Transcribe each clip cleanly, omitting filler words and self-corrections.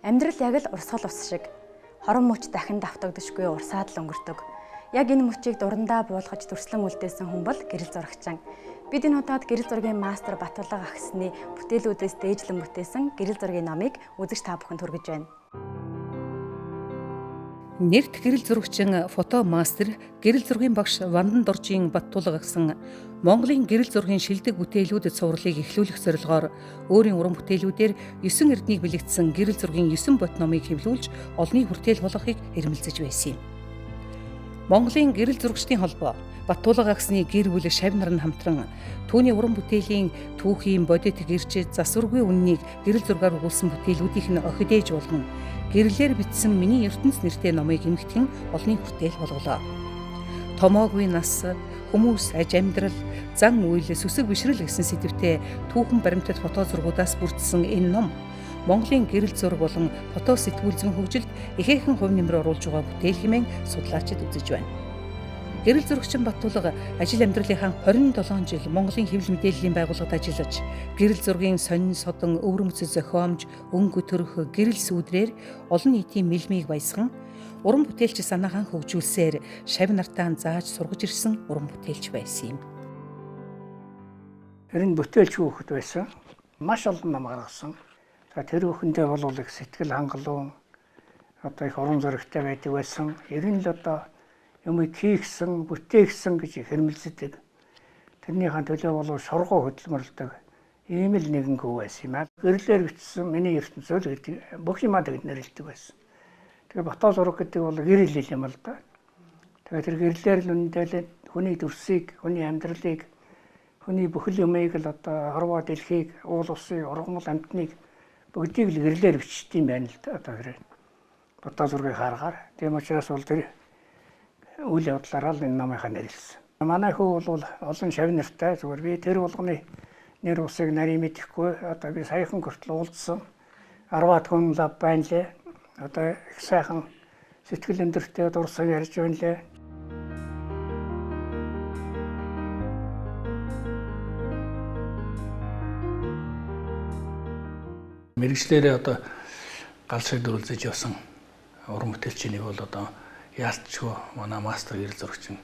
Амьдрал яг л урсгал ус шиг. Хорон мөч дахин давтагдашгүй урсаад л өнгөрдөг. Яг энэ мөчийг дурандаа буулгаж дүрслэн үлдээсэн хүн бол гэрэл зурагчин. Бид энэ удаад гэрэл зургийн мастер Батулга агсны бүтээлүүдээс дээжлэн бүтээсэн гэрэл зургийн номыг үзэгч та бүхэнд хүргэж байна. Нэрт гэрэл зурагчин фото мастер гэрэл зургийн багш Вандан Доржийн Баттулга гэсэн Монголын гэрэл зургийн шилдэг бүтээлүүд цувралыг эхлүүлэх зорилгоор өөрийн уран бүтээлүүдээр 9 эрднийг бэлэгдсэн гэрэл зургийн 9 бот номыг хэвлүүлж олонний хүртээл болгохыг эрмэлзэж байсан юм. Монголын гэрэл зурагчдын холбоо Баттулга агсны гэр бүл шав нар нь хамтран түүний уран бүтээлийн түүхийн бодит гэрч засваргүй үннийг гэрэл зургаар өгүүлсэн бүтээлүүдийнх нь охид ээж болгон гэрлээр бичсэн миний ертөнц нэртэй номыг эмхтгэн олонний хүртээл болголоо. Томоогүй нас, хүмүүс, аж амьдрал, зан үйл, сүсэг бишрэл гэсэн сэдвтэй түүхэн баримтат фото зургуудаас бүрдсэн энэ ном Монголын гэрэл зураг болон фото сэтгүүл зүйн хөгжилд ихээхэн хувь нэмэр оруулж байгаа бүтээл хэмээн судлаачид үзэж байна. Гэрэл зурагчин Баттулга ажил амьдралынхаа 27 жил Монголын хэвлэл мэдээллийн байгууллагад ажиллаж, гэрэл зургийн сонин содон, өвөрмөц зохиомж, өнгө төрөх, гэрэл сүүдрээр олон нийтийн мэлмийг баясган уран бүтээлч санаагаан хөгжүүлсээр шав нартаа зааж сургаж ирсэн уран бүтээлч байсан юм. Тэр нь бүтээлч хүүхэд байсан. Маш олон ном гаргасан. Тэр хүүхэндээ бол их сэтгэл хангалуун, одоо их уран зурагтай байдаг байсан. Ер нь л одоо юмыг хийхсэн, бүтээгсэн гэж хэрмэлздэг. Тэрнийхэн төлөө бол шоргоо хөдөлмөрлөдөг. Ийм л нэгэн хүү байсан юм аа. Гэрлээр бичсэн миний ертөнц л гэдэг бүх юмаа тэгж нэрлэдэг байсан. Тэгээ фото зураг гэдэг бол гэрэл юм л да. Тэгээ тэр гэрлээр л үнэндээ хүний төрсийг, хүний амьдралыг, хүний бүхэл юмыг л одоо хорвоо дэлхийг, уул усыг, ургамал амьтныг бүгдийг л гэрлээр бичдэг юм байна л да. Одоо тэр фото зургийг харахаар. Тийм учраас бол тэр үйл явдлаараа л энэ номынхаа нэрлсэн. Манай хүү бол олон шав нартай, зүгээр би тэр болгоны нэр усыг нарийн мэдэхгүй. Одоо би саяхан хүртэл уулзсан. 10-аад хүн лав байна лээ. Одоо их сайхан сэтгэл өндөртэй дурсан ярьж байна лээ. Мэргэжлээрээ одоо гал шиг дөрвөлзөж явсан уран бүтээлчийн нэг бол одоо яалтчгүй манай мастер гэрэл зурагчин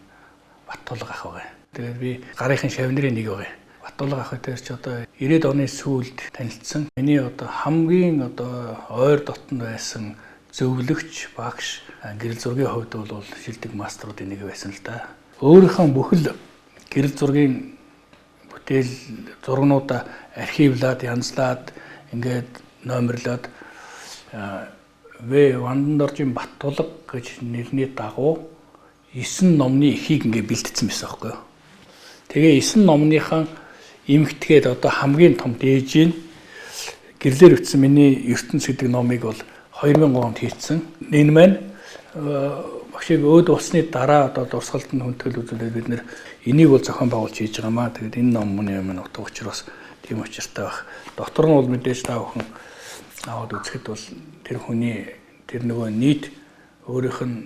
Баттулга ах байгаа. Тэгээд би гарынхын шав нарын нэг байгаа. Баттулга ах дээр чи одоо 90-ад оны сүүлд танилцсан. Миний одоо хамгийн одоо ойр дотнд байсан зөвлөгч багш гэрэл зургийн хувьд бол шилдэг мастеруудын нэг байсан л да. Өөрийнхөө бүхэл гэрэл зургийн бүтээл зургнуудаа архивлаад, янзлаад, ингээд номерлоод В Вандан Доржийн Баттулга гэж нэрний дагуу 9 номны эхийг ингээ бэлтгэсэн байсан байхгүй юу. Тэгээ 9 номныхаа эмхтгээд одоо хамгийн том дээжийн гэрлээр бичсэн миний ертөнц гэдэг номыг бол 2003 онд хийцэн. Энэ маань багшийг өөд болсны дараа одоо дурсгалд нь хүндэтгэл үзүүлээд бид нэр энийг бол зохион байгуулж хийж байгаа маа. Тэгээд энэ номны юм утга учир бас тийм учиртай байх. Дотор нь бол мэдээж та бүхэн аваад үзэхэд бол тэр хүний тэр нөгөө нийт өөрийнх нь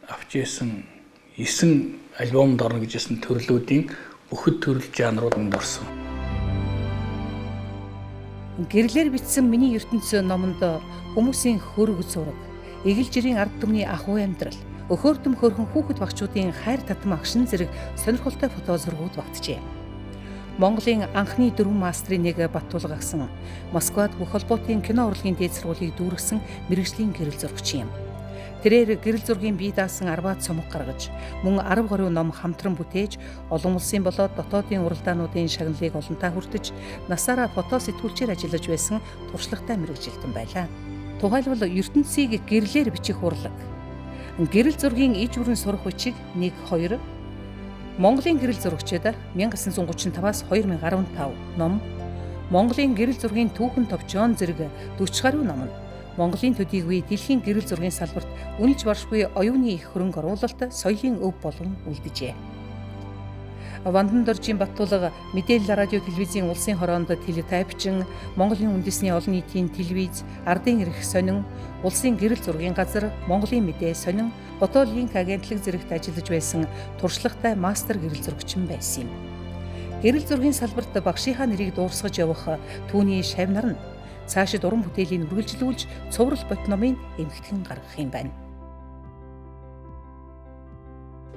авч исэн 9 альбомд орно гэж хэлсэн төрлүүдийн бүхэл төрөл жанрууд нь орсон. Гэрлээр бичсэн миний ертөнц номонд хүмүүсийн хөрөг зураг, эгэл жирийн ард түмний ахуй амьдрал, өхөрдөм хөрхөн хүүхэд багчуудын хайр татам агшин зэрэг сонирхолтой фото зургууд багтжээ. Монголын анхны дөрвөн мастрын нэг Баттулга агсан Москвад бүх холбоотын кино урлагийн дээд сургуулийг дүүргэсэн мэргэжлийн гэрэл зурагч юм. Тэрээр гэрэл зургийн бие даасан 10-аад цомог гаргаж, мөн 10 гаруй ном хамтран бүтээж, олон улсын болоод дотоодын уралдаануудын шагналыг олонтаа хүртэж, насаараа фото сэтгүүлчээр ажиллаж байсан туршлагатай мэргэжилтэн байлаа. Тухайлбал ертөнцийг гэрлээр бичих урлаг, гэрэл зургийн иж бүрэн сурах хүчийг 1 2 Монголын гэрэл зурагчид 1935-аас 2015 ном, Монголын гэрэл зургийн түүхэн товчоон зэрэг 40 гаруй ном нь Монголын төдийгүй дэлхийн гэрэл зургийн салбарт үнэлж баршгүй оюуны их хөрөнгө оруулалт соёлын өв болон үлджээ. Вандан Доржийн Баттулга мэдээлэл радио телевизийн улсын хороонд телетайпчин, Монголын үндэсний олон нийтийн телевиз, ардын эрх сонин, улсын гэрэл зургийн газар, Монголын мэдээ сонин, Фотолинк агентлаг зэрэгт ажиллаж байсан туршлагатай мастер гэрэл зурагчин байсан юм. Гэрэл зургийн салбарт багшийнхаа нэрийг дуурсгаж явах түүний шав нар нь Цаашид уран бүтээлийн үргэлжлүүлж цуврал бот номыг эмхтгэн гаргах юм байна.